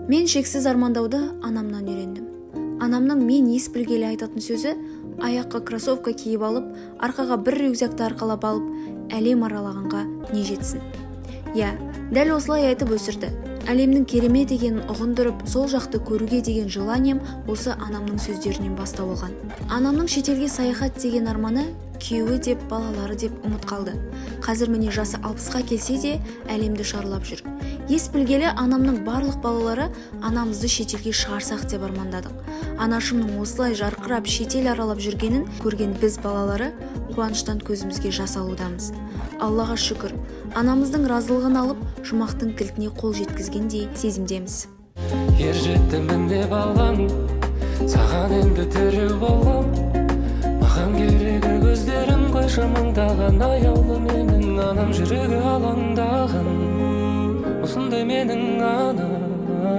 Мен шексіз армандауды анамнан үйрендім. Анамның мен ес білгелі айтатын сөзі: аяққа кроссовка киіп алып, арқаға бір рюкзакты арқалап алып, әлем аралағанға не жетсін? Иә, дәл осылай айтып өсірді. Әлемнің керемет екенін ұғындырып, сол жақты көруге деген желанием осы анамның сөздерінен бастау алған. Анамның шетелге саяхат деген арманы күйеуі деп, балалары деп ұмыт қалды. Қазір, міне, жасы 60-қа келсе де, әлемді шарлап жүр. Ес білгелі анамның барлық балалары анамызды шетелге шығарсақ деп армандадық. Анашымның осылай жарқырап шетел аралап жүргенін көрген біз, балалары, қуаныштан көзімізге жас алудамыз. Аллаға шүкір, анамыздың разылығын алып, жұмақтың кілтіне қол жеткізгендей сезімдеміз. Ер жеттім, міне, балам, саған енді тіреу болам. Маған керегі көздерің қойшы мыңдаған. Аяулы менің анам, жүрегі алаңдаған, осындай менің анам.